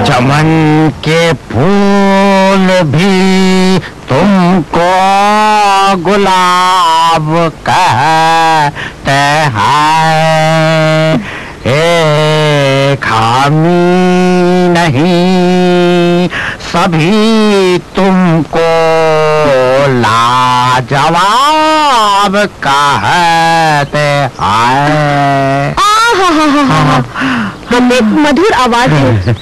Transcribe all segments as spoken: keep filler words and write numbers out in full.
चमन के फूल भी तुमको गुलाब कहते हैं, एक खामी नहीं, सभी तुमको लाजवाब कहते हैं। आहाहाहा। हाँ। कतेक मधुर आवाज है।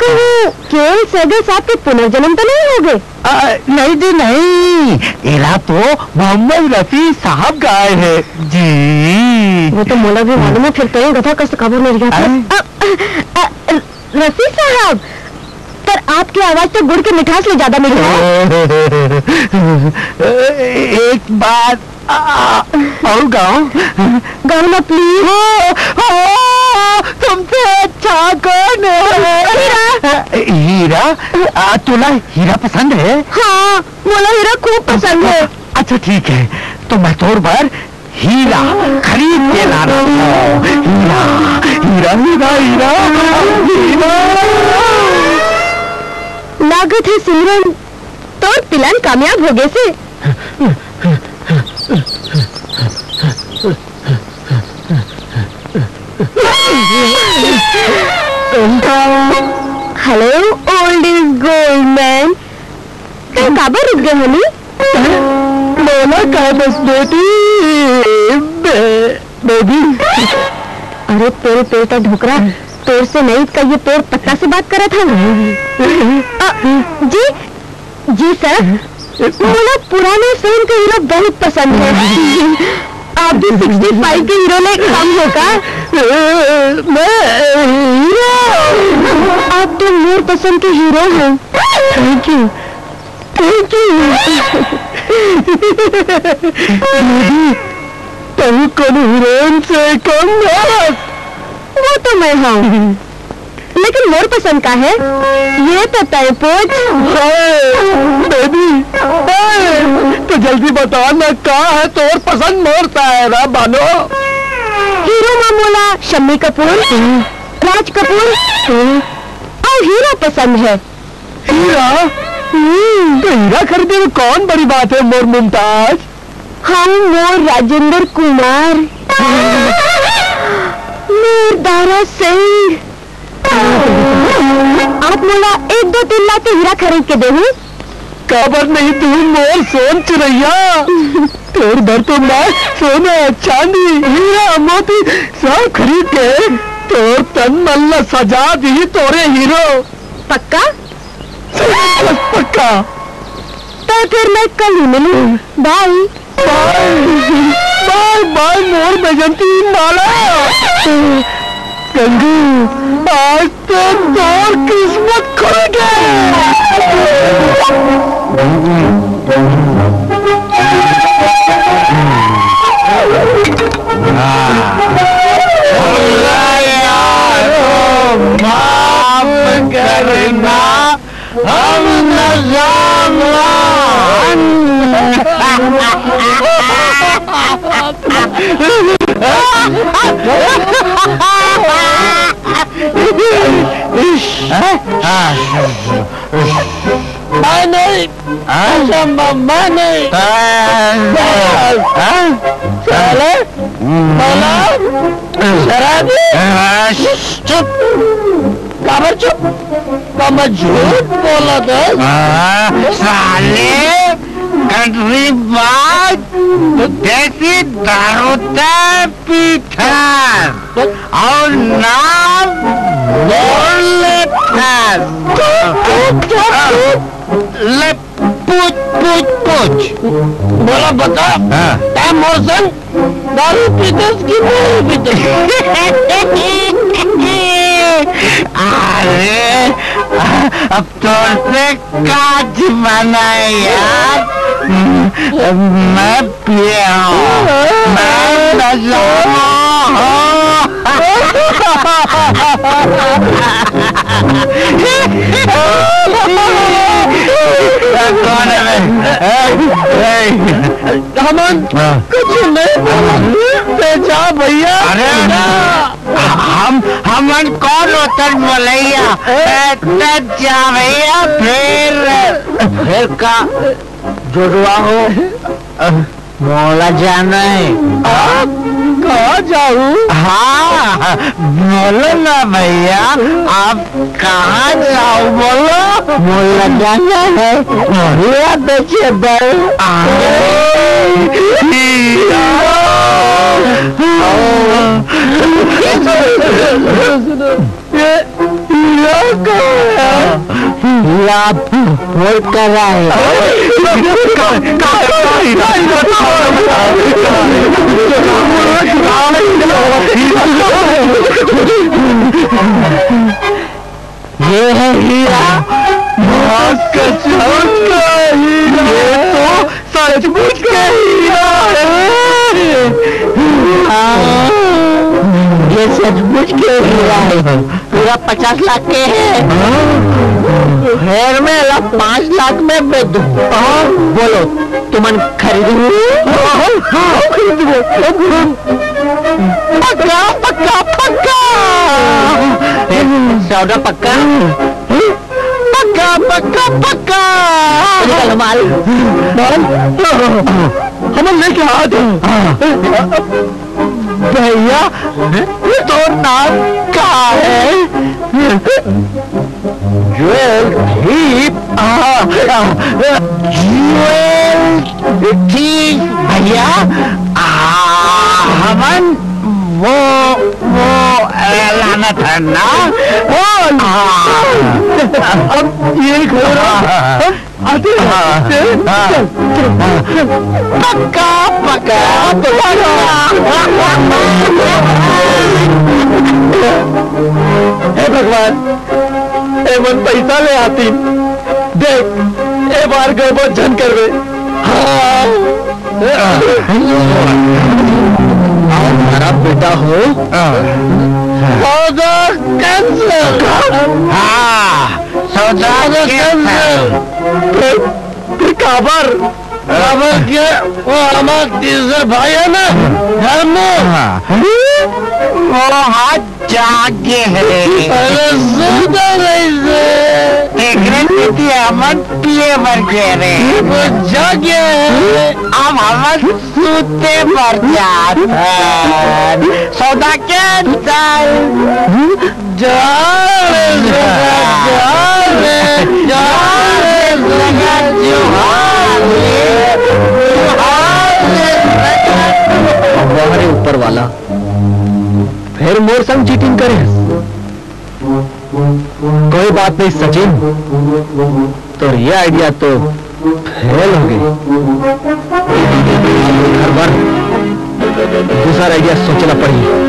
कहूँ केएल सहगल साहब के पुनर्जन्म तो नहीं हो गए? आ, नहीं जी, नहीं। एला तो मोहम्मद रफी साहब गाए हैं जी। वो तो मोला भी मालूम है, फिर कहीं गधा कस काबर नहीं गया था। अरे। अ, अ, अ, रफी साहब, पर आपकी आवाज तो गुड़ के मिठास ले ज्यादा मीठी है। एक बार आ, और गाओ। गाओ ना, please। ओ, ओ, तुमसे अच्छा कौन है? हीरा। हीरा? आ, तोला हीरा पसंद है? हाँ, मोला हीरा खूब पसंद है। अच्छा, ठीक है, तो मैं तोर बर हीरा खरीद के लाना हूँ। हीरा, हीरा, हीरा, हीरा, हीरा। लागत है सिमरन, तोर plan कामयाब हो गए से। Hello, old is gold man। तैं काबर रुक गए हनी? मोला का बस बेटी, बे-, बेबी। अरे तेरे पेट का ढोकरा, तोर से नहीं का ये पेड़ पत्ता से बात करत है। अ, जी, जी सर, मोला पुराने फिल्म के हीरो बहुत पसंद है। आप भी सिक्सटी फाइव के हीरो ले कम हो का? मैं हीरो। आप तो मोर पसंद के हीरो हो। Thank you, thank you। दीदी, तू कोनो हीरोइन से कम ना। वो तो मैं हूँ, लेकिन मोर पसंद का है, ये तो तय पूछ। हाय, बेबी, हाय, तो जल्दी बता ना, का है तोर पसंद? मोर तायरा बानो। हीरो मा मोला शम्मी कपूर, राज कपूर और हीरा पसंद है। हीरा? हम्म। तो हीरा खरीदे में कौन बड़ी बात है, मोर मुमताज? हम मोर राजेंद्र कुमार, मोर दारा सिंह। आप मोला एक दो तीन लाख के हीरा खरीद के देहू। काबर नहीं तू मोर सोन चिरैया? तोर बर तो मैं सोना, चांदी, हीरा, मोती सब खरीद के तोर तन मन ला सजा दी तोरे हीरो। पक्का? पक्का। तो फिर मैं कल ही मिलूं। बाय। बाय। बाय, बाय, मोर बैजंती माला। गंगू, आज तो तोर किस्मत खुल गए। हाँ। अल्लाह यारो, माफ करना, हम न जानना। हाँ? हाँ। मैं नहीं। हाँ? अच्छा, म-, मैं नहीं। हाँ? साले, हम्म। साला, शराबी। हाँ, चुप। काबर चुप? का मैं झूठ बोलत हंव? हाँ, साले, कंट्री बाज, देसी दारू ते पीथस अउ नाम बोल लेथस। चुप, चुप, चुप, चुप। ले, पूछ, पूछ, पूछ। बोला, बता। हाँ। तैं मोर संग दारू पीथस कि नहीं पीथस? अरे, अब तोर से का छिपाना है यार? मैं पिए हूँ, मैं नशा हूँ। कौन है बे? ए, ए, हमन हाँ। कुछ नहीं बोले। ते जा भैया, अरे, जा। हम, हमन कौन होथन बोलइया? ए? ए, ते जा भैया, फिर। फिर का? जुड़वा हो। मोला जाना है। आप कहाँ जाहू? हाँ, बोलो ना भैया, आप कहाँ जाओ बोलो? मोला जाना है, मोला बेचे बर। ये हीरा कहाँ है? हीरा फोड़ कर रहा है। ये है हीरा। बहुत कसम का हीरा। ये तो सचमुच के हीरा है। हाँ, ये सचमुच के हीरा है। पूरा पचास लाख के है। फिर मैं ला पाँच लाख में बेच दूँ। बोलो, तुमन खरीदू? हाँ, खरीदू। पक्का, पक्का, पक्का। सौदा पक्का? पक्का, पक्का, पक्का। निकल माल। माल? हमन लेके आ जा। भैया, तोर नाम का है? Jewel thief. आ, आ, ज्वेल थीप भैया। आ, हमन वो, वो, आ, लाना था ना। वो, आ, अब ये घोड़ा, आ, आते हैं। हाँ, हाँ, चल, हाँ। चल, चल, चल। पक्का, पक्का, पक्का। हे भगवान, ए मन पैसा ले आती। देख, ए बार गड़बड़ झन करबे। हाँ। और हमारा बेटा हो। हाँ। सौदा cancel। हाँ। सौदा सौदा cancel। Cancel। फिर, फिर काबर? काबर के वो हमार तीसर भाई है ना, धर्मू। हाँ। वो हाथ जागे है। अरे सुन तो रही से। एकरे सेती हमन पिए बर गे रे। वो जागे है। अब हमन सूते बर जात हन। सौदा cancel। जा रे सगा, जा रे, जा रे सगा, जोहार रे, जोहार रे सगा। वाह रे ऊपर वाला, फेर मोर संग cheating करे हस। कोई बात नहीं सचिन, तोर ये idea तो fail हो गे। हर बार दूसरा idea सोचना पड़ही।